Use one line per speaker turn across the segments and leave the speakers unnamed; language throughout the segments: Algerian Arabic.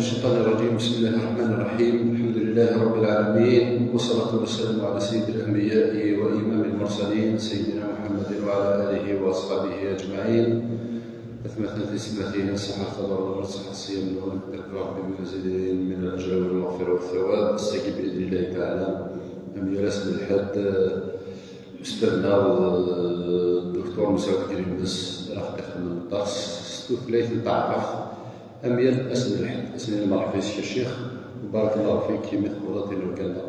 الشيطان الرجيم. بسم الله الرحمن الرحيم. الحمد لله رب العالمين، والصلاة والسلام على سيد الأنبياء وإمام المرسلين سيدنا محمد وعلى آله وأصحابه أجمعين. أثمثنا تسمتين صحة الخبر والصحة الصيام ربي بمزيد من الأجر والمغفرة والثواب. استجب بإذن الله تعالى. أم يرسم الحد أستاذنا الدكتور مسعود كريمس راح من الدرس ستوثلايت نتعرف أم يل أسن الحد أسن المرحبا الشيخ، وبارك الله فيك كيما خبرتي وكذا.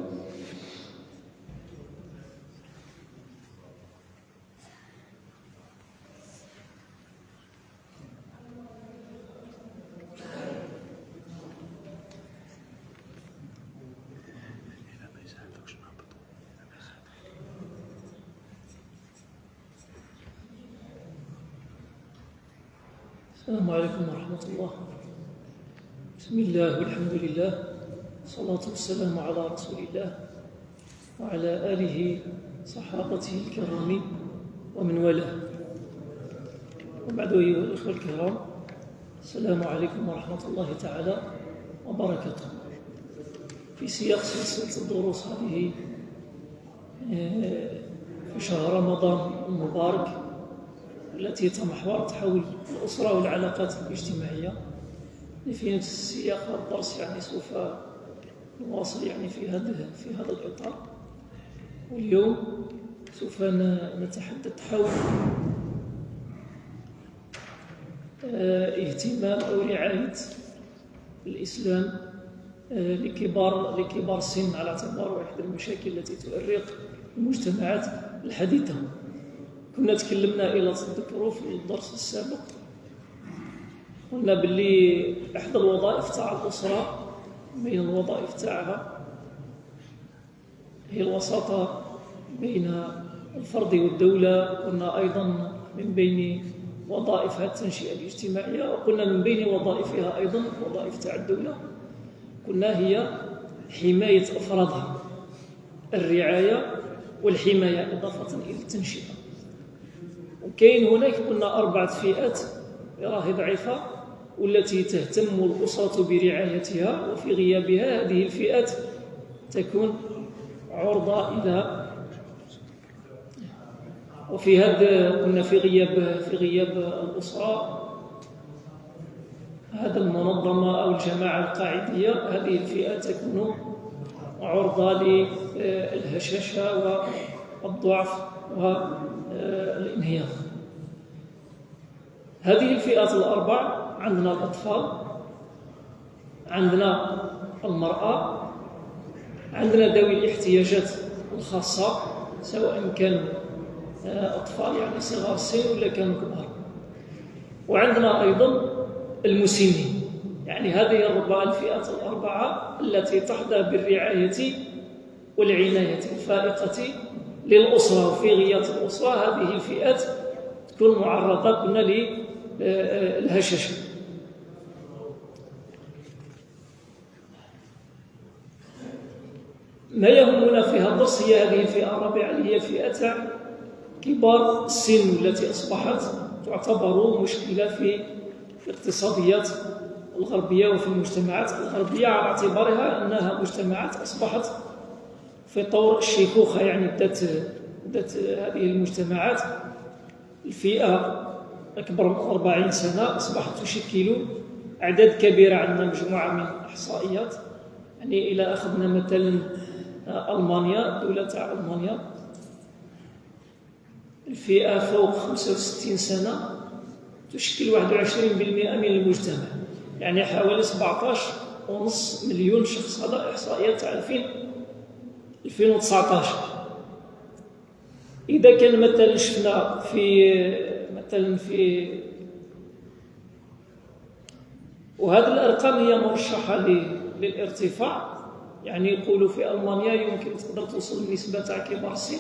السلام عليكم ورحمة الله. بسم الله والحمد لله، والصلاة والسلام على رسول الله وعلى آله صحابته الكرام ومن والاه. وبعد أيها الأخوة الكرام، السلام عليكم ورحمة الله تعالى وبركاته. في سياق سلسلة الدروس هذه في شهر رمضان المبارك التي تمحورت حول الأسرة والعلاقات الاجتماعية، في نفس السياق الدرس يعني سوف نواصل يعني في هذا الإطار. واليوم سوف نتحدث حول اهتمام أو رعاية الإسلام لكبار السن، على اعتباره إحدى المشاكل التي تؤرق المجتمعات الحديثة. كنا تكلمنا إلى تذكروا في الدرس السابق، قلنا باللي إحدى الوظائف تاع الأسرة، بين الوظائف تاعها هي الوساطة بين الفرد والدولة. قلنا أيضا من بين وظائفها التنشئة الاجتماعية، وقلنا من بين وظائفها أيضا وظائف تاع الدولة قلنا هي حماية أفرادها، الرعاية والحماية إضافة إلى التنشئة. وكاين هناك قلنا 4 فئات راهي ضعيفة والتي تهتم الأسرة برعايتها، وفي غيابها هذه الفئات تكون عرضة إلى، وفي هذا قلنا في غياب الأسرة هذا المنظمة أو الجماعة القاعدية، هذه الفئات تكون عرضة للهشاشة والضعف والانهيار. هذه الفئات 4 عندنا الأطفال، عندنا المرأة، عندنا ذوي الاحتياجات الخاصة سواء كانوا أطفال يعني صغار السن ولا كانوا كبار، وعندنا أيضا المسنين. يعني هذه الفئات 4 التي تحظى بالرعاية والعناية الفائقة للأسرة. وفي غياب الأسرة هذه الفئات تكون معرضة قلنا للهشاشة. ما يهمنا في هذا الدرس هي هذه الفئة الرابعة اللي هي فئة كبار السن، التي أصبحت تعتبر مشكلة في الاقتصاديات الغربية وفي المجتمعات الغربية، على اعتبارها أنها مجتمعات أصبحت في طور الشيخوخة. يعني بدأت هذه المجتمعات الفئة أكبر من 40 سنة أصبحت تشكل أعداد كبيرة. عندنا مجموعة من الإحصائيات، يعني إلى أخذنا مثلا ألمانيا، دولة تاع ألمانيا، الفئة فوق 65 سنة تشكل 21% من المجتمع، يعني حوالي 17.5 مليون شخص. هذا إحصائيات تاع 2019. إذا كان مثلا شفنا في مثلا في، وهذه الأرقام هي مرشحة للارتفاع، يعني يقولوا في ألمانيا يمكن تقدر توصل النسبة تاع كبار السن.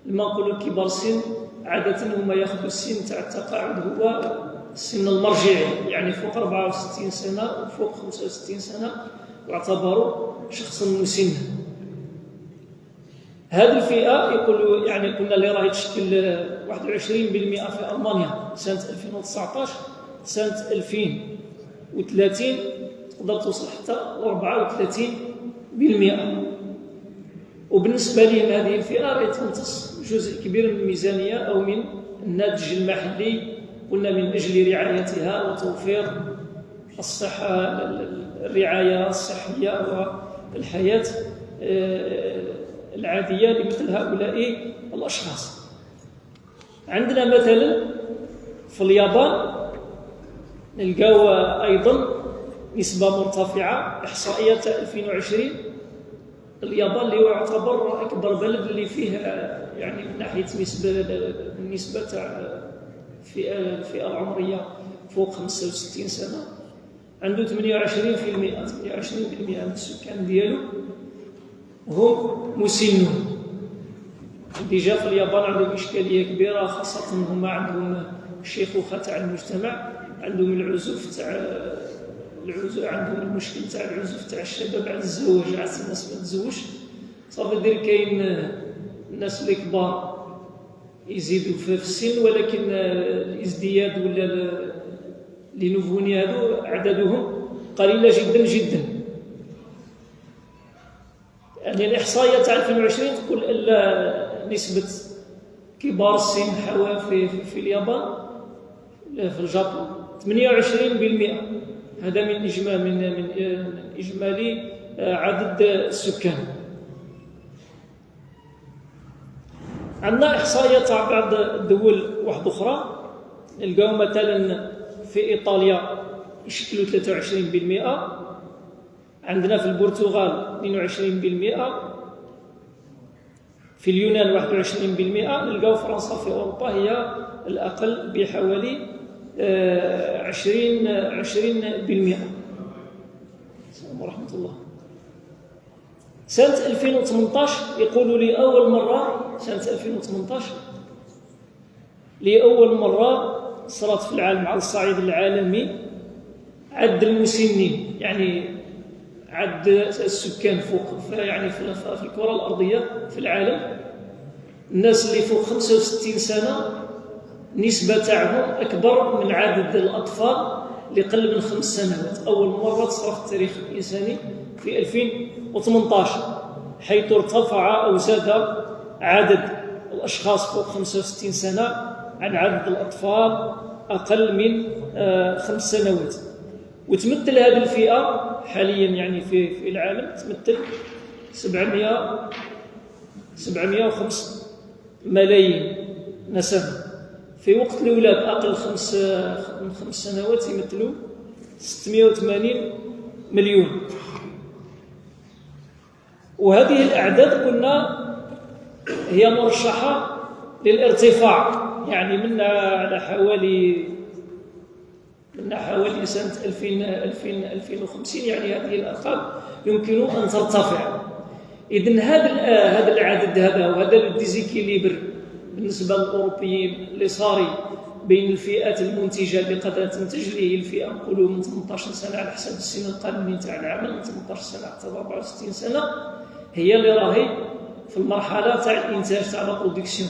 لما نقولوا كبار السن عادة هما ياخذوا السن تاع التقاعد هو السن المرجعي، يعني فوق 64 سنة وفوق 65 سنة يعتبروا شخصا مسنا. هذه الفئة يقولوا يعني قلنا اللي راهي تشكل 21% في ألمانيا سنة 2019، سنة 2030 تقدر توصل حتى 34%. وبالنسبة لهم هذه الفئة راهي تمتص جزء كبير من الميزانية أو من الناتج المحلي، قلنا من أجل رعايتها وتوفير الصحة، الرعاية الصحية والحياة العادية لمثل هؤلاء الأشخاص. عندنا مثلا في اليابان نلقاو أيضا نسبة مرتفعة، إحصائية 2020. اليابان اللي هو يعتبر أكبر بلد اللي فيه يعني من ناحية النسبة تاع الفئة العمرية فوق 65 سنة، عنده 28%، 28% من السكان ديالو هم مسنون. déjà في اليابان عندهم إشكالية كبيرة، خاصة هما عندهم الشيخوخة تاع المجتمع، عندهم العزوف تاع العزوف، عندهم المشكل تاع العزوف تاع الشباب على الزواج، عاد الناس ما تزوجش. صافي دير كاين الناس اللي كبار يزيدوا في السن، ولكن الازدياد ولا les nouveau-nés هادو عددهم قليله جدا جدا. يعني الاحصائية تاع 2020 تقول ان نسبه كبار السن حوالي في اليابان في الجابون 28%، هذا من اجمال من اجمالي عدد السكان. عندنا احصائية تاع بعض الدول واحدة اخرى، نلقاو مثلا في ايطاليا يشكلوا 23%، عندنا في البرتغال 22%، في اليونان 21%، نلقاو فرنسا في اوروبا هي الاقل بحوالي 20%. السلام ورحمة الله. سنة 2018 يقولوا لي أول مرة، سنة 2018 لأول مرة صارت في العالم على الصعيد العالمي عد المسنين، يعني عد السكان فوق، يعني في الكرة الأرضية في العالم، الناس اللي فوق 65 سنة النسبة تاعهم أكبر من عدد الأطفال اللي قل من 5 سنوات. أول مرة تصرف في التاريخ الإنساني في 2018، حيث ارتفع أو زاد عدد الأشخاص فوق 65 سنة عن عدد الأطفال أقل من 5 سنوات. وتمثل هذه الفئة حاليا يعني في العالم تمثل 705 ملايين نسمة. في وقت الأولاد أقل من 5 سنوات يمثلوا 680 مليون. وهذه الأعداد قلنا هي مرشحة للارتفاع، يعني من على حوالي سنة 2050، يعني هذه الأرقام يمكن أن ترتفع. إذن هذا العدد هذا وهذا ال déséquilibre بالنسبة للأوروبيين اللي صاري بين الفئات المنتجة اللي قادرة تنتج، اللي هي الفئة نقولوا من 18 سنة على حسب السن القانوني تاع العمل، من 18 سنة حتى 64 سنة، هي اللي راهي في المرحلة تاع الإنتاج تاع la production،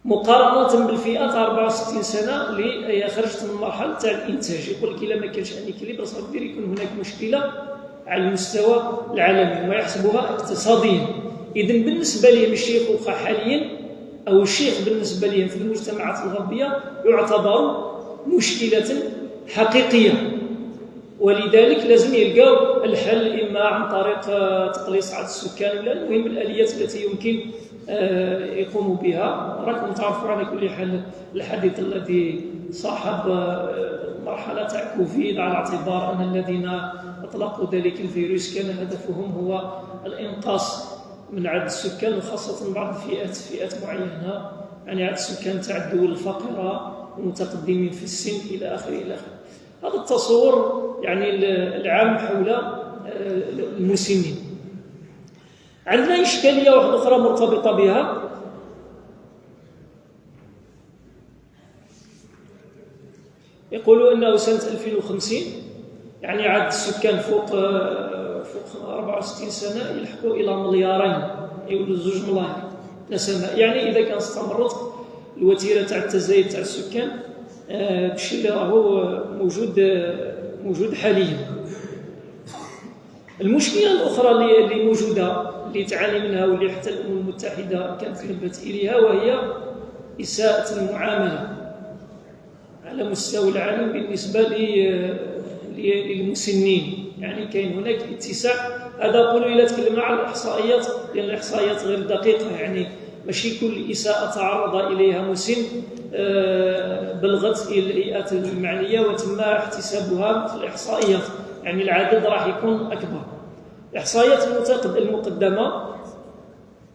مقارنة بالفئة تاع 64 سنة اللي هي خرجت من المرحلة تاع الإنتاج. يقول لك إلا ما كانش un équilibre صافي دير يكون هناك مشكلة على المستوى العالمي ويحسبها اقتصاديا. إذن بالنسبة لهم الشيخوخة حاليا أو الشيخ بالنسبة لهم في المجتمعات الغربية يعتبر مشكلة حقيقية، ولذلك لازم يلقاو الحل إما عن طريق تقليص عدد السكان ولا المهم الآليات التي يمكن يقوموا بها. راكم تعرفوا على كل حال الحديث الذي صاحب مرحلة تاع كوفيد، على اعتبار أن الذين أطلقوا ذلك الفيروس كان هدفهم هو الإنقاص من عدد السكان، وخاصة بعض الفئات، فئات معينة، يعني عدد السكان تاع الدول الفقيرة والمتقدمين في السن إلى آخره إلى آخره. هذا التصور يعني العام حول المسنين. عندنا إشكالية واحدة أخرى مرتبطة بها، يقولوا أنه سنة 2050 يعني عدد السكان فوق 64 سنة يلحقوا إلى مليارين، يولوا 2 ملايير نسمة. يعني إذا كان استمرت الوتيرة تاع التزايد تاع السكان بالشيء اللي راهو موجود موجود حاليا. المشكلة الاخرى اللي موجوده، اللي تعاني منها واللي حتى الامم المتحدة كانت نبهت اليها، وهي اساءه المعاملة على مستوى العالم بالنسبة للمسنين. يعني كاين هناك اتساع. هذا نقولوا الى تكلمنا على الاحصائيات، لان الاحصائيات غير دقيقه، يعني ماشي كل اساءه تعرض اليها مسن بلغت الى الهيئات المعنية وتم احتسابها في الاحصائيات، يعني العدد راح يكون اكبر. الاحصائيات المقدمة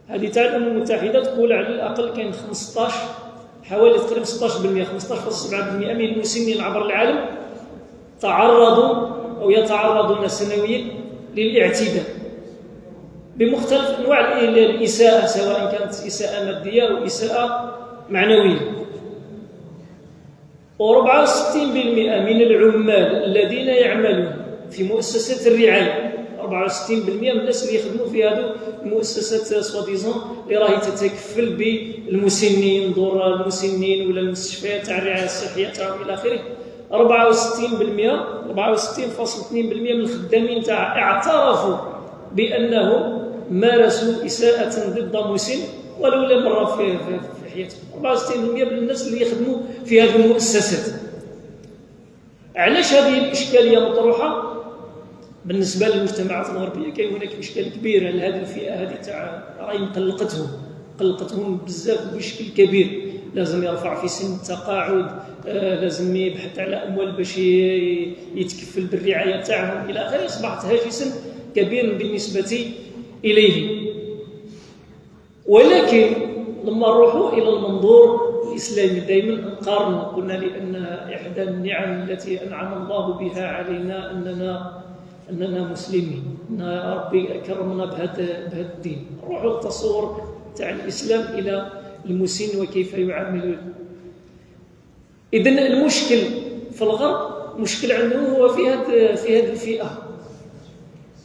هذه تاع الامم المتحدة تقول على الاقل كاين 15، حوالي تقريبا 16%، 15.7% من المسنين عبر العالم تعرضوا او يتعرضون سنويا للاعتداء بمختلف انواع الاساءه، سواء كانت اساءه مادية او اساءه معنويه. و64% من العمال الذين يعملون في مؤسسات الرعايه، 64% من الناس اللي يخدموا في هذو المؤسسات soi-disant اللي راهي تتكفل بالمسنين، دور المسنين ولا المستشفيات تاع الرعاية الصحية تاعهم الى اخره، 64%، 64.2% من الخدامين تاع اعترفوا بانهم مارسوا اساءه ضد مسن ولو لمره في حياتهم. 64% من الناس اللي يخدموا في هذه المؤسسات. علاش هذه الاشكالية مطروحة بالنسبة للمجتمعات الغربيه؟ كاين هناك اشكال كبير لهذه الفئة هذه تاع راهي مقلقتهم، قلقتهم بزاف بشكل كبير. لازم يرفع في سن التقاعد، لازم يبحث على اموال باش يتكفل بالرعايه تاعهم الى اخره. اصبحت هاجسا كبيرا بالنسبة اليه. ولكن لما نروحوا الى المنظور الاسلامي، دائما نقارن، قلنا لان احدى النعم التي انعم الله بها علينا اننا مسلمين، ان ربي كرمنا بهذا الدين. نروحوا للتصور تاع الاسلام الى المسن وكيف يعامل. اذا المشكل في الغرب، مشكل عندهم هو في هذه الفئه.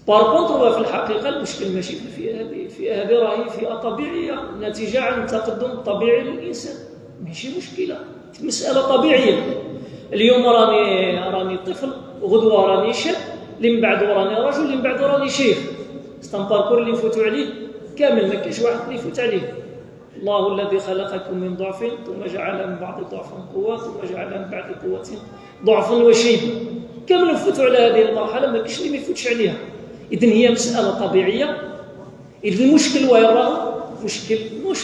par contre هو في الحقيقة المشكل ماشي في الفئة هذه. الفئة هذه راهي فئة طبيعية ناتجة عن التقدم الطبيعي للانسان، ماشي مشكله، مسالة طبيعيه. اليوم راني طفل، وغدوه راني شاب، اللي من بعد راني رجل، اللي من بعد راني شيخ. c'est un parcours اللي نفوتوا عليه كامل، ما كاينش واحد اللي يفوت عليه. الله الذي خلقكم من ضعف ثم جعل من بعد ضعف قوة ثم جعل من بعد قوة ضعفا وشيبة. كامل نفوتوا على هذه المرحلة، ما كاينش اللي ما يفوتش عليها. إذن هي مسألة طبيعية. إذن المشكل وين راه؟ مشكل مش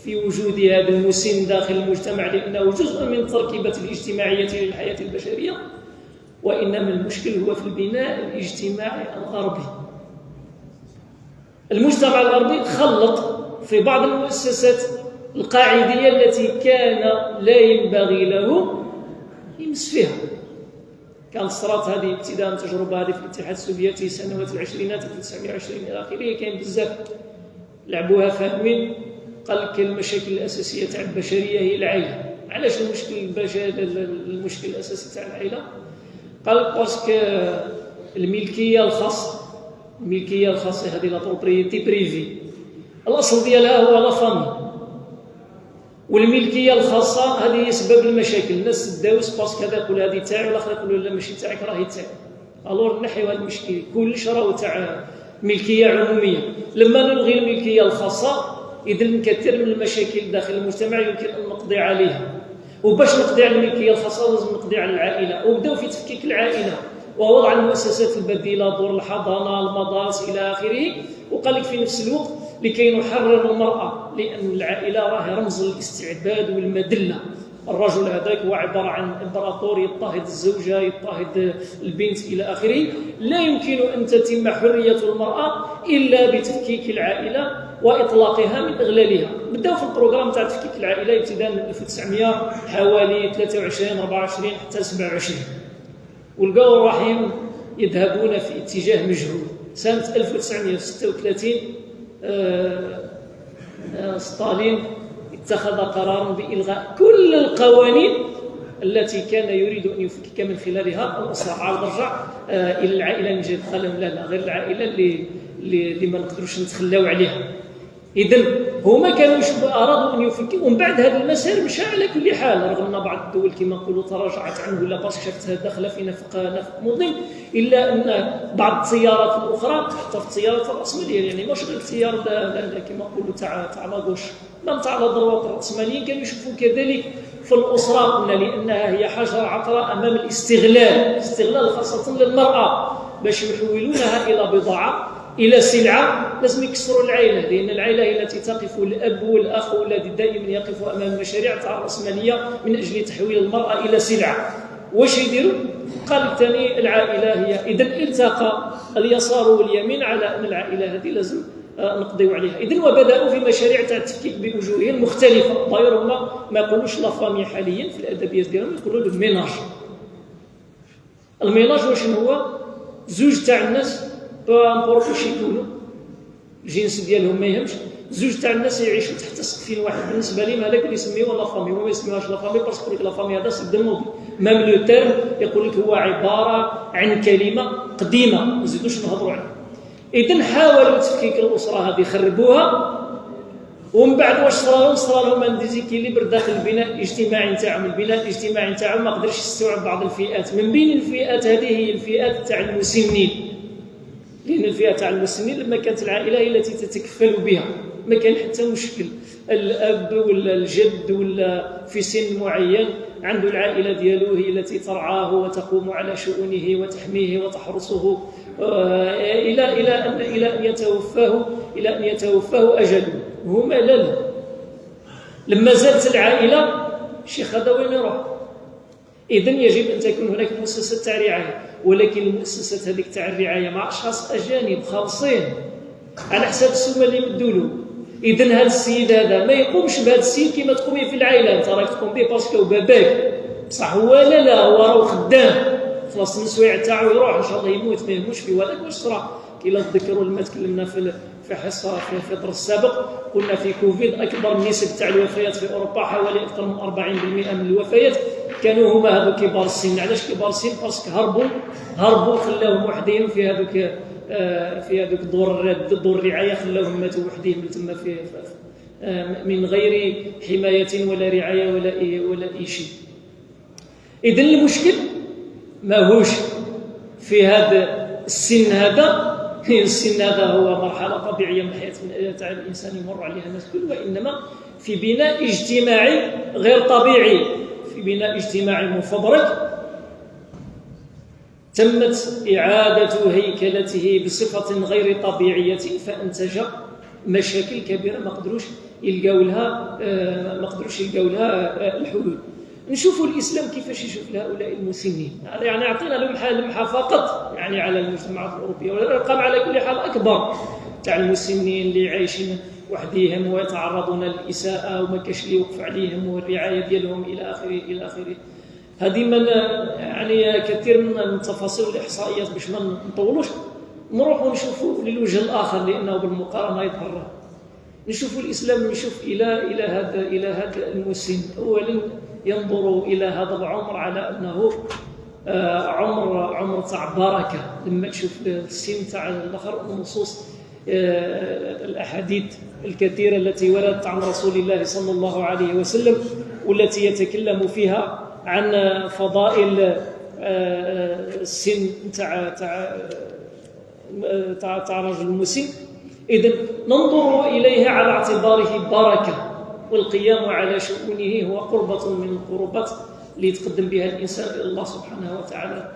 في وجود هذا المسن داخل المجتمع، لأنه جزء من التركيبة الاجتماعية للحياة البشرية، وإنما المشكل هو في البناء الاجتماعي الغربي. المجتمع الغربي خلق في بعض المؤسسات القاعدية التي كان لا ينبغي له يمس فيها. كانت صارت هذه ابتداء التجربة هذه في الاتحاد السوفيتي سنوات العشرينات، 1920 إلى آخره. كاين بزاف لعبوها فاهمين، قال لك المشاكل الأساسية تاع البشرية هي العائلة. علاش المشكل الأساسي تاع العائلة؟ قال لك parce que الملكية الخاصة، الملكية الخاصة هذه، la propriété privée، الأصل ديالها هو la famille، والملكيه الخاصة هذه هي سبب المشاكل. الناس تداوس parce que هذا يقول هذه تاعي والاخر يقول لا ماشي تاعك راهي تاعي. alors نحيو هذا المشكل، كلش راهو تاع ملكية عموميه. لما نلغي الملكية الخاصه، اذا الكثير من المشاكل داخل المجتمع يمكن ان نقضي عليها. وباش نقضي على الملكية الخاصة لازم نقضي على العائله. وبداو في تفكيك العائلة ووضع المؤسسات البديله، دور الحضانه، المدارس الى اخره. وقال لك في نفس الوقت لكي نحرر المرأة، لأن العائلة راهي رمز الاستعباد والمذلة. الرجل هذاك هو عبارة عن إمبراطور يضطهد الزوجة، يضطهد البنت إلى آخره. لا يمكن أن تتم حرية المرأة إلا بتفكيك العائلة وإطلاقها من إغلالها. بداو في ال programme تاع تفكيك العائلة ابتداء من 1900 حوالي 23، 24 حتى 27، ولقاو رواحهم يذهبون في اتجاه مجهول. سنة 1936 ستالين اتخذ قرارا بإلغاء كل القوانين التي كان يريد أن يفكك من خلالها الأسرة. عاود رجع إلى العائلة من جديد، قال لهم لا لا، غير العائلة اللي ما نقدروش نتخلاو عليها. اذا هما كانوا ارادوا ان يفككوا، ومن بعد هذا المسار مشى على كل حال، رغم ان بعض الدول كما نقولوا تراجعت عنه ولا parce que شافتها داخله في نفق مظلم، الا ان بعض التيارات الاخرى حتى في التيارات الراسمالية، يعني ماشي غير التيار كما نقولوا تاع la gauche، même تاع la droite الراسماليين كانوا يشوفوا كذلك في الاسرة، قلنا لانها هي حجر عثره امام الاستغلال، استغلال خاصة للمراة باش يحولونها الى بضاعة الى سلعه. لازم يكسروا العائلة، لان العائلة هي التي تقف، الاب والاخ والذي دائما يقف امام المشاريع تاع الراسمالية من اجل تحويل المراة الى سلعه. واش يديروا؟ قال الثاني العائلة هي، اذا التقى اليسار واليمين على ان العائلة هذه لازم نقضيو عليها. اذا وبداوا في مشاريع تاع التفكيك بوجوه مختلفة. d'ailleurs هما ما يقولوش la famille حاليا في الادبيات ديالهم، يقولوا le ménage. ال ménage واش هو؟ زوج تاع الناس peu importe واش يكونوا الجنس ديالهم ما يهمش، زوج تاع الناس يعيشوا تحت سقف واحد. بالنسبة لهم هذاك اللي يسميوه la famille، هما ما يسميوهاش la famille parce que la famille هذا c'est démodé، même le terme يقول لك هو عبارة عن كلمة قديمة، ما نزيدوش نهضروا عليها. اذا حاولوا تفكيك الاسرة هذه، خربوها، ومن بعد واش صرا لهم؟ صرا لهم un déséquilibre داخل البناء الاجتماعي نتاعهم. البناء الاجتماعي نتاعهم ما قدرش يستوعب بعض الفئات، من بين الفئات هذه هي الفئات تاع المسنين، لان الفئة تاع المسنين لما كانت العائلة هي التي تتكفل بها ما كان حتى مشكل. الاب ولا الجد ولا في سن معين عنده العائلة ديالو هي التي ترعاه وتقوم على شؤونه وتحميه وتحرسه الى الى ان الى ان يتوفاه الى ان يتوفاه اجله. هما لا، لما زالت العائلة الشيخ هذا وين يروح؟ اذا يجب ان تكون هناك مؤسسات تاع رعاية، ولكن المؤسسات هذيك تاع الرعاية مع اشخاص اجانب خالصين على حساب السومه اللي يمدوا له. اذا هذا السيد هذا ما يقومش بهذا السيد كما تقوم به في العائلة، انت راك تقوم به parce que باباك، بصح هو لا هو راه خدام خلاص السوايع تاعو يروح ان شاء الله يموت ما يهموش في هذاك. واش صرا؟ كي لا تذكروا لما تكلمنا في حصة في الدرس السابق، قلنا في كوفيد اكبر النسب تاع الوفيات في اوروبا حوالي اكثر من 40% من الوفيات كانوا هما هذو كبار السن. علاش كبار السن؟ parce que هربوا خلاوهم وحدهم في هذوك في هذوك دور الرعاية، خلاوهم ماتوا وحدهم تما في من غير حماية ولا رعاية ولا اي شيء. اذا المشكل ماهوش في هذا السن هذا، السن هذا هو مرحلة طبيعية من حياة تاع الانسان يمر عليها الناس الكل، وانما في بناء اجتماعي غير طبيعي، في بناء اجتماعي مفبرك تمت إعادة هيكلته بصفة غير طبيعية، فأنتج مشاكل كبيرة ما قدروش يلقاو لها ما قدروش يلقاو لها الحلول. نشوفوا الإسلام كيفاش يشوف لهؤلاء المسنين، هذا يعني أعطينا لمحة فقط يعني على المجتمعات الأوروبية، والأرقام على كل حال أكبر تاع المسنين اللي عايشين وحديهم ويتعرضون للإساءة وما كاش اللي يوقف عليهم والرعاية ديالهم إلى آخره إلى آخره. هذه من يعني كثير من التفاصيل والإحصائيات باش ما نطولوش. نروحوا نشوفوا للوجه الآخر لأنه بالمقارنة يظهر. نشوفوا الإسلام يشوف إلى هذا المسن. أولا ينظر إلى هذا العمر على أنه عمر تاع بركة. لما تشوف السن تاع الآخر النصوص الأحاديث الكثيرة التي وردت عن رسول الله صلى الله عليه وسلم والتي يتكلم فيها عن فضائل السن تاع تاع تاع تاع رجل المسن. إذن ننظر إليه على اعتباره بركة، والقيام على شؤونه هو قربة من القربات اللي يتقدم بها الإنسان إلى الله سبحانه وتعالى.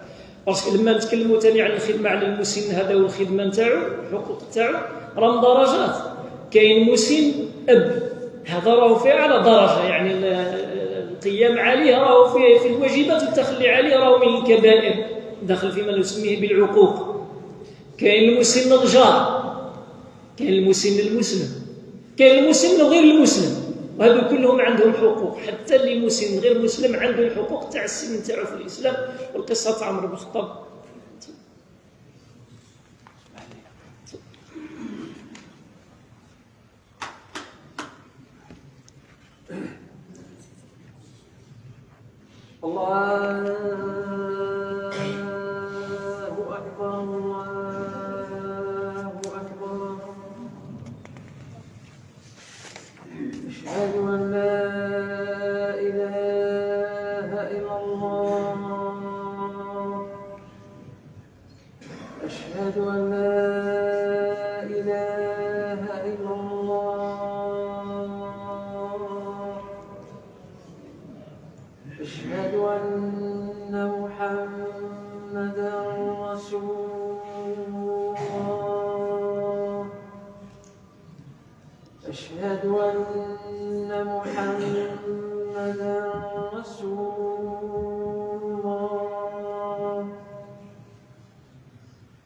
parce que لما نتكلموا ثاني عن الخدمة على المسن هذا والخدمة نتاعو الحقوق نتاعو راهم درجات. كاين مسن أب، هذا راهو في أعلى درجة، يعني القيام عليه راهو في الواجبات والتخلي عليه راهو من الكبائر، داخل فيما نسميه بالعقوق. كاين المسن الجار، كاين المسن المسلم، كاين المسن غير المسلم، وهذو كلهم عندهم حقوق. حتى اللي مسن غير مسلم عنده الحقوق تاع السن تاعو في الاسلام. والقصه تاع عمر بن الخطاب
الله أكبر الله أكبر. أشهد أن محمدا رسول الله.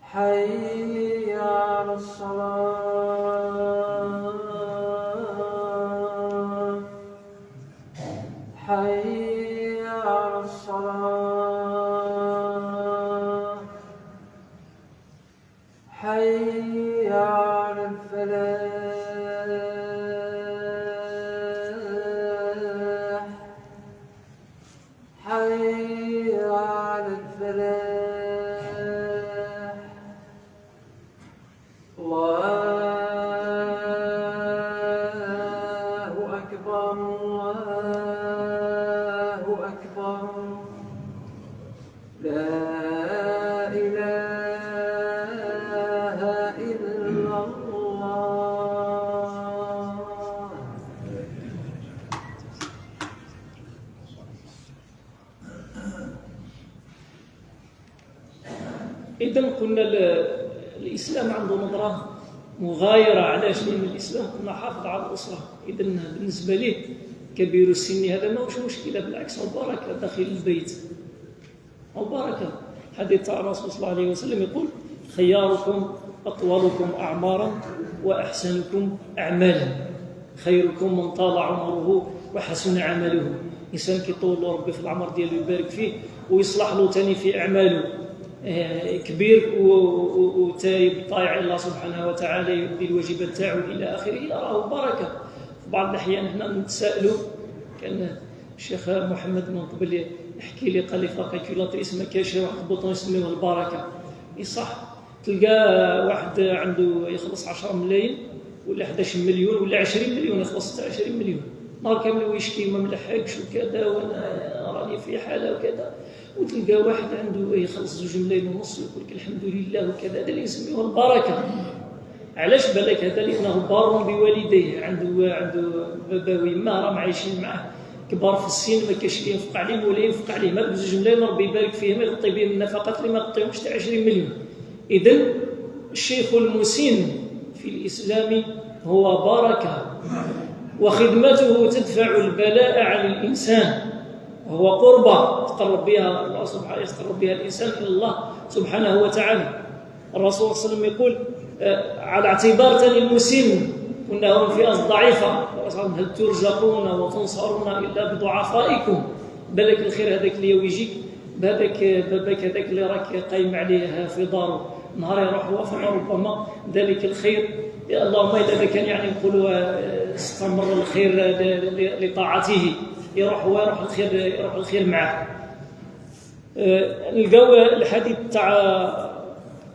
حي على الصلاة، حي على الصلاة، حي على الفلاح، حي على الفلاح. الله أكبر، الله أكبر، لا إله إلا الله.
إذا قلنا الإسلام عنده نظرة مغايرة. علاش؟ لأن الإسلام قلنا حافظ على الأسرة. إذا بالنسبة ليه كبير السن هذا ماهوش مشكلة، بالعكس هو بركة داخل البيت، هو بركة. حديث تاع الرسول صلى الله عليه وسلم يقول: خياركم أطولكم أعمارا وأحسنكم أعمالا، خيركم من طال عمره وحسن عمله. إنسان كيطول له ربي في العمر ديالو يبارك فيه ويصلح له ثاني في أعماله، كبير وتايب طايع الله سبحانه وتعالى، يؤدي الواجبات تاعو الى اخره، راه بركة. في بعض الاحيان حنا نتسائلوا، كان الشيخ محمد من قبل يحكي لي قال لي في calculatrice ما كاينش واحد ال bouton يسميوه البركة. اي صح، تلقى واحد عنده يخلص 10 ملايين ولا 11 مليون ولا 20 مليون، يخلص حتى 20 مليون، نهار كامل ويشكي ما ملحقش وكذا وانا راني في حاله وكذا. وتلقى واحد عنده يخلص 2.5 ملايين ويقول لك الحمد لله وكذا. هذا اللي يسميوه البركة. علاش بالك هذا؟ لانه بار بوالديه، عنده بابا ويما راهم عايشين معاه كبار في السن، ما كاينش اللي ينفق عليهم ولا ينفق عليهم. هذوك 2 ملايين ربي يبارك فيهم يغطي بهم النفقات اللي ما غطيهمش تاع 20 مليون. اذا الشيخ المسن في الاسلام هو بركة، وخدمته تدفع البلاء عن الانسان، وهو قربة تقرب بها الله سبحانه، يتقرب بها الإنسان إلى الله سبحانه وتعالى. الرسول صلى الله عليه وسلم يقول على اعتبار ثاني المسن قلنا هم فئة ضعيفة، هل ترزقون وتنصرون إلا بضعفائكم. بالك الخير هذاك اللي يجيك بهذاك باباك هذاك اللي راك قايم عليه في داره، نهار يروح هو فربما ذلك الخير، اللهم إذا كان يعني نقولوا استمر الخير لطاعته، يروح هو يروح الخير، يروح الخير معه. نلقاو الحديث تاع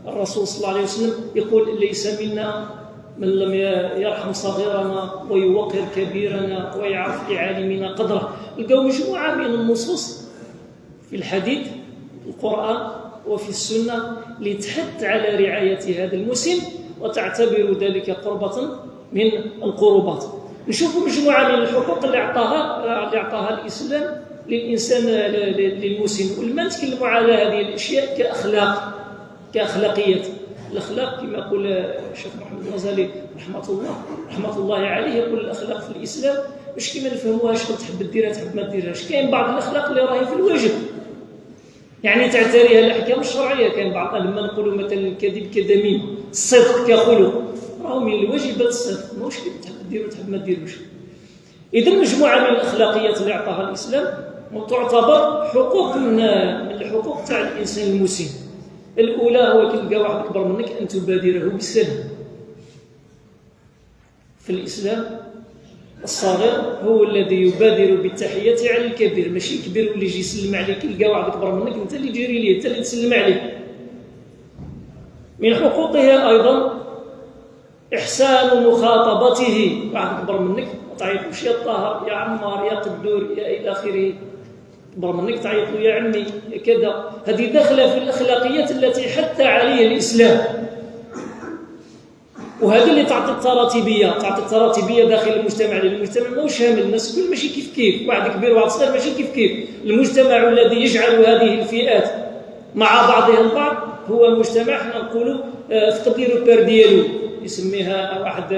الرسول صلى الله عليه وسلم يقول: ليس منا من لم يرحم صغيرنا ويوقر كبيرنا ويعرف لعالمنا قدره. نلقاو مجموعة من النصوص في الحديث، في القرآن وفي السنة لتحث على رعاية هذا المسن وتعتبر ذلك قربة من القربات. نشوفوا مجموعة من الحقوق اللي أعطاها الإسلام للإنسان للمسن. ولما نتكلموا على هذه الأشياء كأخلاق، كأخلاقيات، الأخلاق كما يقول الشيخ محمد الغزالي رحمة الله عليه، يقول الأخلاق في الإسلام مش كما نفهموها شغل تحب ديرها تحب ما ديرهاش. كاين بعض الأخلاق اللي راهي في الواجب، يعني تعتريها الأحكام الشرعية. كاين بعض لما نقولوا مثلا الكذب كذميم، الصدق كخلق، راهو من الواجبات الصدق، ماهوش كيف تحب ديرو تحب ما ديروش. إذا مجموعة من الأخلاقيات اللي أعطاها الإسلام وتعتبر حقوق من الحقوق تاع الإنسان المسلم. الأولى هو كي تلقى واحد أكبر منك أن تبادره بالسلام. في الإسلام الصغير هو الذي يبادر بالتحية على الكبير، ماشي الكبير اللي يجي يسلم عليك. تلقى واحد أكبر منك أنت اللي تجري ليه، أنت اللي تسلم عليه. من حقوقها أيضا إحسان مخاطبته. واحد أكبر منك ما تعيطوش يا طاهر يا عمار يا قدور يا إلى آخره، أكبر منك تعيط له يا عمي يا كذا. هذه داخلة في الأخلاقيات التي حث عليها الإسلام، وهذا اللي تعطي التراتبية، تعطي التراتبية داخل المجتمع. لأن المجتمع ماهوش شامل، الناس كل ماشي كيف كيف، واحد كبير وواحد صغير ماشي كيف كيف. المجتمع الذي يجعل هذه الفئات مع بعضها البعض هو مجتمع حنا نقولوا فقد les repères ديالو. يسميها واحد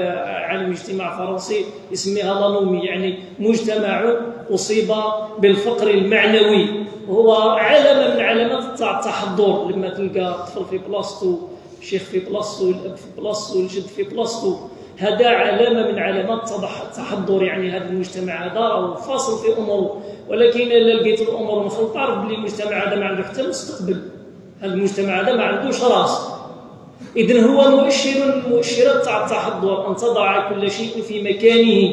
عالم اجتماع فرنسي يسميها l'anomie، يعني مجتمع اصيب بالفقر المعنوي. هو علامة من علامات التحضر، لما تلقى طفل في بلاصتو، شيخ في بلاصتو، الاب في بلاصتو، الجد في بلاصتو، هذا علامة من علامات التحضر. يعني هذا المجتمع هذا راهو فاصل في اموره. ولكن الا لقيت الامور مخلطه، عرف بلي المجتمع هذا ما عنده حتى مستقبل، هذا المجتمع هذا ما عندوش راس. اذن هو مؤشر من مؤشرات تاع التحضر، ان تضع كل شيء في مكانه.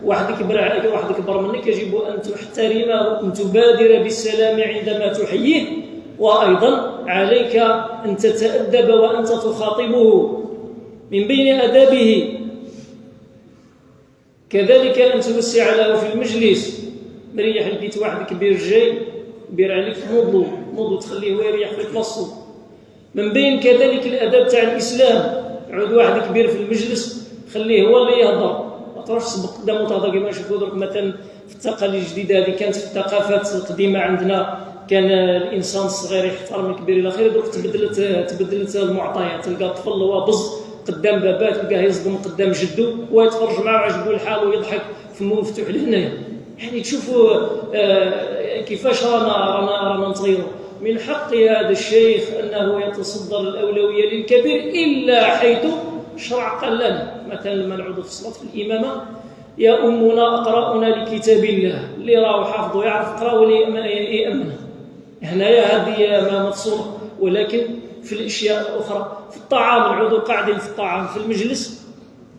واحد كبر عليك، واحد كبر منك، يجب ان تحترمه، ان تبادر بالسلام عندما تحييه، وايضا عليك ان تتادب وانت تخاطبه. من بين ادابه كذلك ان توسع له في المجلس. مريح لقيت واحد كبير جاي، كبير عليك، نوضو نوضو، تخليه هو يريح في بلاصتو. من بين كذلك الاداب تاع الاسلام، عود واحد كبير في المجلس، خليه هو اللي يهضر، ما تروحش تسبق قدامه تهضر، كما نشوفوا درك مثلا في التقاليد الجديدة هذه. كانت في الثقافات القديمة عندنا، كان الانسان الصغير يحترم الكبير الى اخره. درك تبدلت المعطيات، تلقى الطفل هو بز قدام باباه، تلقاه يصدم قدام جدو ويتفرج معاه وعجبو الحال ويضحك، فمو مفتوح لهنايا. يعني تشوفوا كيفاش رانا نتغيروا. من حق هذا الشيخ انه يتصدر الاولوية للكبير، الا حيث شرع قال لنا مثلا لما نعود في الصلاة في الامامة، يؤمنا اقرانا لكتاب الله، اللي راهو حافظه يعرف يقرا واللي يامنه. هنايا هذه ما مفصوله، ولكن في الاشياء الاخرى، في الطعام، نعودوا قاعدين في الطعام في المجلس،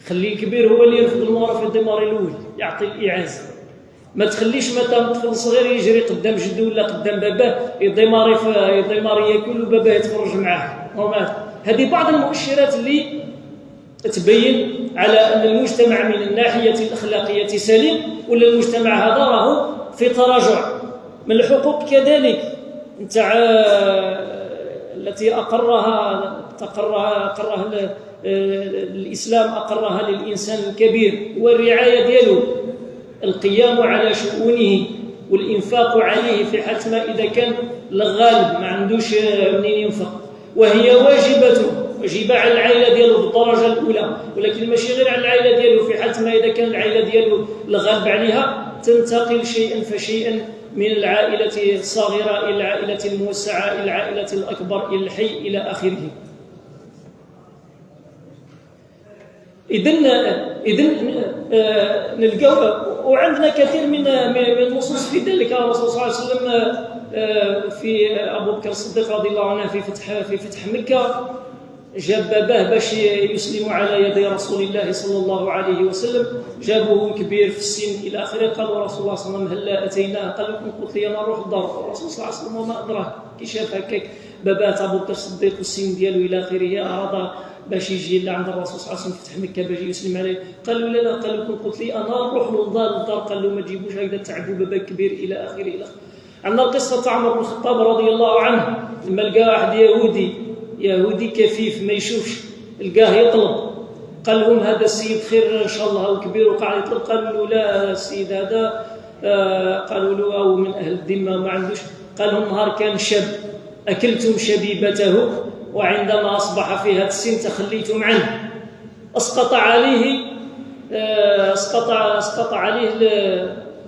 خلي الكبير هو اللي يرفد المغرف، ي démarrer الاول، يعطي الايعاز. ما تخليش مثلا طفل صغير يجري قدام جدو ولا قدام باباه، ي démarrer ياكل وباباه يتفرج معاه. هذه بعض المؤشرات اللي تبين على ان المجتمع من الناحية الاخلاقية سليم، ولا المجتمع هذا راهو في تراجع. من الحقوق كذلك نتاع التي اقرها تقرها اقرها الاسلام، اقرها للانسان الكبير، والرعاية ديالو، القيام على شؤونه والانفاق عليه في حالة ما اذا كان الغالب ما عندوش منين ينفق. وهي واجبه واجبه على العائلة ديالو بالدرجة الاولى، ولكن ماشي غير على العائلة ديالو، في حاله ما اذا كان العائلة ديالو الغالب عليها، تنتقل شيئا فشيئا من العائلة الصغيرة الى العائلة الموسعه الى العائلة الاكبر الى الحي الى اخره. اذن نلقاو وعندنا كثير من النصوص في ذلك. الرسول صلى الله عليه وسلم في ابو بكر الصديق رضي الله عنه في فتح مكة، جاب باباه باش يسلم على يدي رسول الله صلى الله عليه وسلم، جابوه كبير في السن الى اخره. قالوا رسول الله صلى الله عليه وسلم: هلا اتيناه؟ قال لكم قلت لي انا نروح الدار. الرسول صلى الله عليه وسلم وما ادراك، كي شاف هكاك باباه ابو بكر الصديق والسن ديالو الى اخره، اراد باش يجي لعند الرسول صلى الله عليه وسلم فتح مكة باش يسلم عليه. قال له: لا لا، قال له: قلت لي انا نروح للدار الدار. قال له: ما تجيبوش هكذا، تعبوا بابا كبير الى اخره الى اخره. عندنا القصة تاع عمر بن الخطاب رضي الله عنه، لما لقى واحد يهودي كفيف ما يشوفش، لقاه يطلب، قال لهم: هذا السيد خير ان شاء الله وكبير وقاعد يطلب. قالوا له: لا، السيد هذا قالوا له: او من اهل الذمه، ما عندوش. قال لهم: نهار كان شاب اكلتم شبيبته، وعندما اصبح في هذا السن تخليتم عنه. اسقط عليه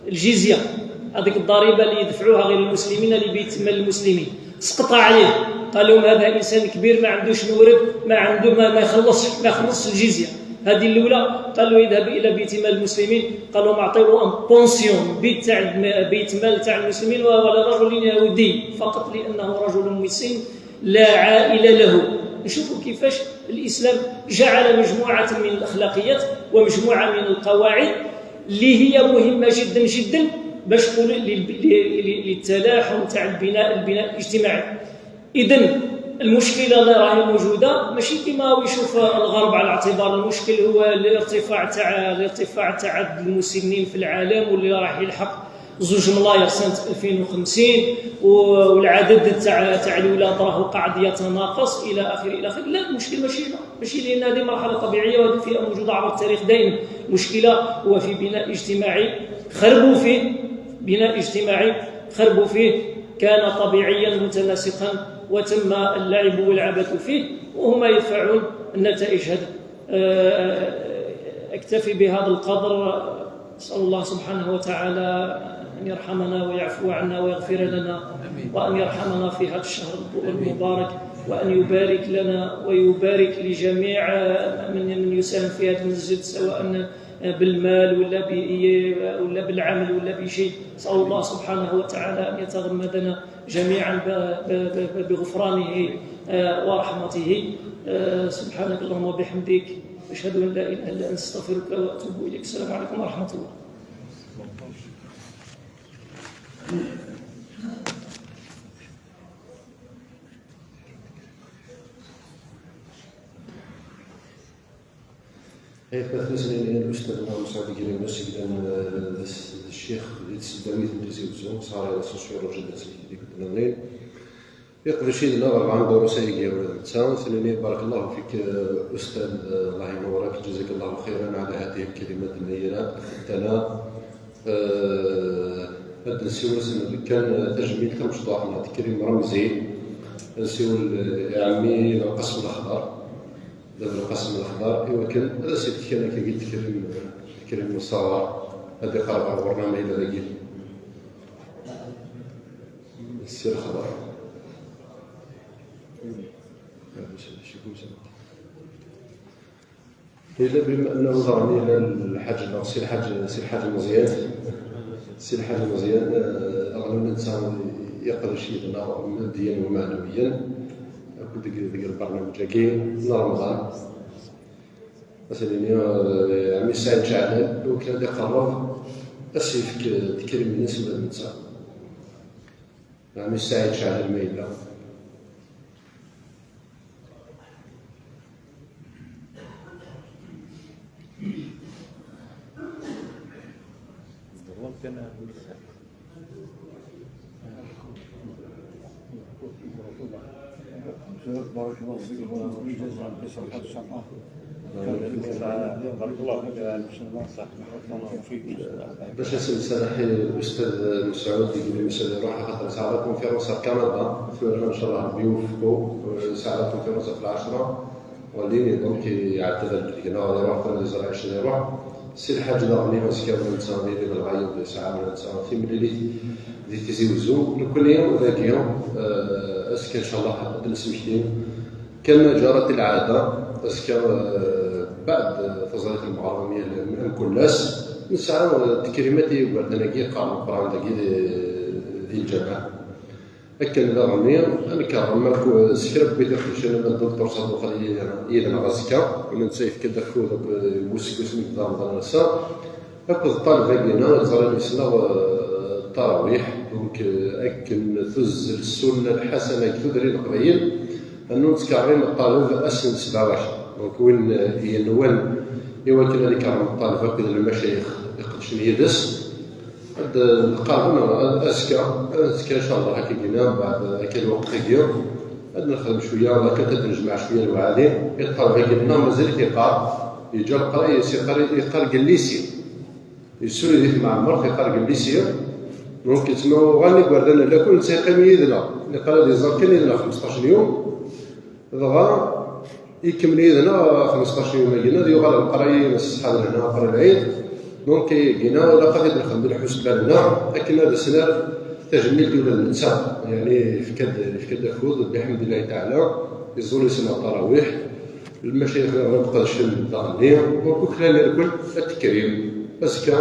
الجزيه، هذيك الضريبة اللي يدفعوها غير المسلمين لبيت مال المسلمين، سقط عليه. قال لهم: هذا انسان كبير ما عندوش مورد، ما عنده ما يخلصش الجزية هذه الاولى. قال له: يذهب الى بيت مال المسلمين. قال لهم: اعطوا une pension بيت مال تاع المسلمين، ولا رجل يهودي فقط لانه رجل مسن لا عائلة له. نشوفوا كيفاش الاسلام جعل مجموعة من الاخلاقيات ومجموعة من القواعد اللي هي مهمة جدا جدا باش للتلاحم تاع البناء الاجتماعي. اذا المشكلة اللي راهي موجودة ماشي كما يشوف الغرب، على اعتبار المشكل هو الارتفاع تاع عدد المسنين في العالم، واللي راح يلحق 2 ملاير سنة 2050، والعدد تاع الاولاد راهو قاعد يتناقص الى اخره الى اخره. لا، المشكل ماشي، لان هذه مرحلة طبيعية وهذه فئة موجودة عبر التاريخ دائما. المشكلة هو في بناء اجتماعي خربوا فيه، بناء اجتماعي خربوا فيه، كان طبيعيا متناسقا وتم اللعب والعبث فيه، وهما يدفعون النتائج هذا. أكتفي بهذا القدر. أسأل الله سبحانه وتعالى أن يرحمنا ويعفو عنا ويغفر لنا، وأن يرحمنا في هذا الشهر المبارك، وأن يبارك لنا ويبارك لجميع من يساهم في هذا المسجد، سواء بالمال ولا بالعمل ولا بشيء. أسأل الله سبحانه وتعالى أن يتغمدنا جميعا بغفرانه ورحمته. سبحانك اللهم وبحمدك، أشهد أن لا إله إلا أنت، أستغفرك وأتوب إليك. السلام عليكم ورحمة الله.
3 سنين الأستاذ مسعود كريم الشيخ تسداويت نتيزي صار sociologie ديك النظرين يقدر شي لنا 4 دروس يجي ولا نتا ثاني. بارك الله فيك أستاذ، الله ينورك، جزاك الله خيرا على هذه الكلمات النيرة. أفدتنا. هاد نسيول كان تجميل تمشطوح تكريم رمزي نسيول عمي القسم الأخضر، هذا القسم الأخضر. إوا كان هذا سيد كان كي قلت تكريم الصغار هذا قرب البرنامج إلى ذاك السير الأخضر. إلا بما أنه ضرني إلى الحاج سي الحاج سي الحاج مزيان سي الحاج مزيان، أغلب الإنسان يقدر شي ماديا ومعنويا ديك البرنامج كاين رمضان مثلا عمي سعيد شعلان لو كان يقرب السيف تكريم الناس ولا النساء عمي سعيد شعلان ما إلا
بارك الله فيك.
باش نسال الاستاذ مسعود يقول لي مسعود يروح خاطر ساعة conférence في كندا، ان شاء الله ربي يوفقو. ساعة conférence في 10 وليني donc يعتذر لك غادي يروح ثاني يروح سي الحاج دارني وسكا نتساوي لي بالغايب ساعة ولا تسعة في ملي دي تيزي وزو لكل يوم وذاك يوم. est-ce que ان شاء الله نسمحلي كما جرت العادة est-ce que بعد فضيلة المعرمية من كل الناس نسعى تكريمات يقعد كي قرا القرآن داكي ديال الجامع لكن دارني نكرم سكرب بيت خدش انا الدكتور صدوق يدنا غاسكا ونسيف كدا خو موسيقى سميت رمضان نسا اكو الطالب هكينا زراني سنا التراويح donc اكن تزل السنة الحسنة كتدري القبيل انو تكرم الطالب اسن 27 donc وين ينوان ايوا كان اللي كرم الطالب هكذا المشايخ يقدش يدس القانون est-ce que est-ce que ان شاء الله هكا كينا بعد هكا الوقت كيدير غادي نخدم شوية ولا كتنجمع شوية الوعدين الطالب كينا مازال كيقرا يجي القرا يقرا ال lycée يسولي ديك معمر كيقرا ال lycée donc تسمى غاني كواردان لا كل تيقيم يدنا يقرا des articles يدنا 15 يوم دغا يكمل يدنا 15 يوم كينا يغال القراية الصحة هنا قرا العيد donc كينا ولا قد نخدم الحسبان لكن هذا السنة تجميل ديال النساء يعني فكاد فوز بحمد الله تعالى يزول سنة التراويح المشايخ غير بقى الدارني donc كلا الكل التكريم parce que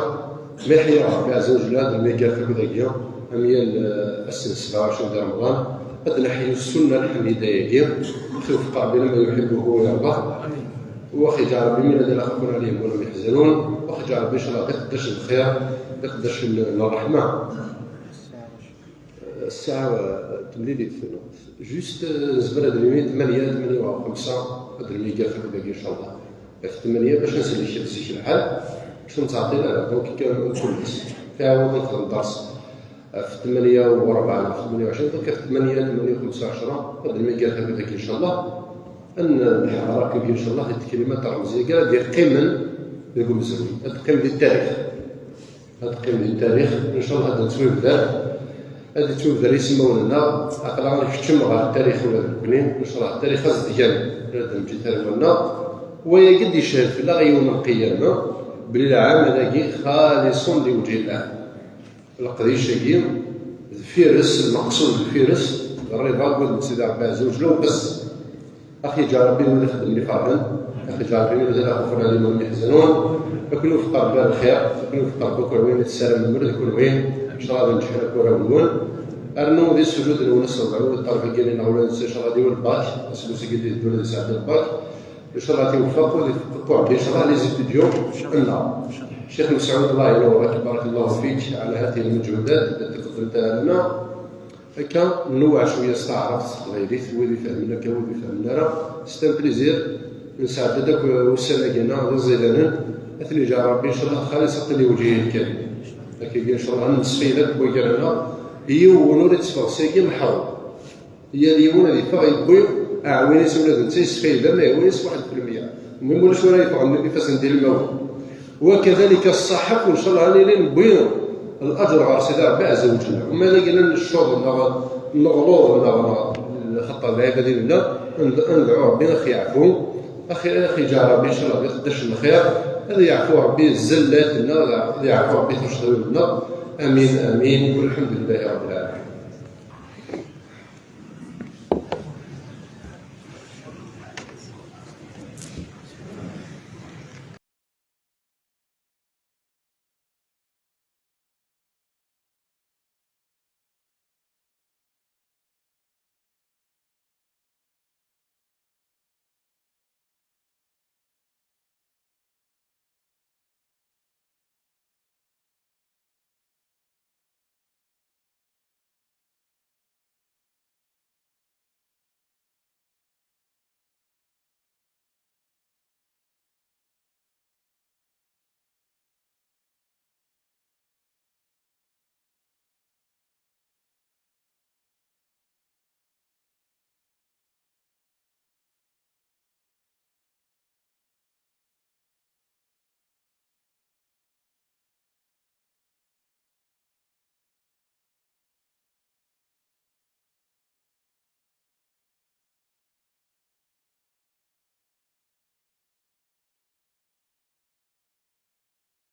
ما يحيى ربي عز وجل هذا اللي قال في كذا أميال السنة 27 ديال رمضان هذا نحيي السنة الحميدة ياكي خيوفق ربي لما يحبه ويرضاه واخي جعل ربي من الذين لا خوف عليهم ولا هم يحزنون واخي جعل ربي ان شاء الله يقدش الخير يقدش الرحمة. الساعة تمليلي juste زبالة دريمي 8 8 و 5 دريمي كاع في ان شاء الله في 8 باش نسلك زيك الحال باش نتعطينا donc كان كلش فيها نخدم الدرس في 8 و4 في 28 donc في 8 8 و 15 دريمي كاع في ان شاء الله ان نحضر ان شاء الله الكلمات الرمزية كاع ديال قيما ديال الزوين هاد القيم ديال التاريخ هاد القيم ديال التاريخ ان شاء الله هذا تسوي بدا هذا تسوي بدا يسمون لنا اقلا نكتم على التاريخ ولا الكلين ان شاء الله التاريخ ديال هذا نجي تاعنا ويقد يشهد في الله يوم القيامة بلي العمل هذاكي خالص لوجه الله. القديش فيرس المقصود فيرس الرضا قد سيدي ربي عز وجل. بس اخي جا ربي ولا خدم لي فرحان، اخي جا ربي ولا لا خوف عليهم ولا يحزنون. كلوا في قلب الخير، كلوا في قلب كل وين السلام المرد كل وين ان شاء الله نجح لك ونون ارنو دي السجود الونس ربعو الطرف ديالنا ولا ان شاء الله ديال الباك اسلو سيدي الدولة سعد الباك ان شاء الله توفقوا ويفقوا ربي ان شاء الله les étudiants لنا. الشيخ مسعود الله ينورك، بارك الله فيك على هذه المجهودات التي قدمتها لنا. هكا نوع شوية استعرفت غيري ويدي فهمنا كويدي فهمنا راه c'est un plaisir نساعد داك والسنة كاينه زيدان اثني جا ربي ان شاء الله خالصة لوجهه الكريم. لكن ان شاء الله نصفي لك وكرنا يو نوري تسفر ساكي محاول هي اليوم اللي فاغ يبوي اعويني سولا انت يسفي ما هو 1%. المهم ولا شو راه يفعل كيفاش ندير الموت وكذلك الصحة وان شاء الله اللي نبوي الاجر على سيدي ربي عز وجل. وما قلنا الشغل نغلوض الخطة العبادة ديالنا ندعو ربي اخي يعفو اخي جا ربي ان شاء الله يقدرش الخير هذا يعفو ربي الزلات لنا، يعفو ربي تشغل لنا. امين امين والحمد لله رب العالمين.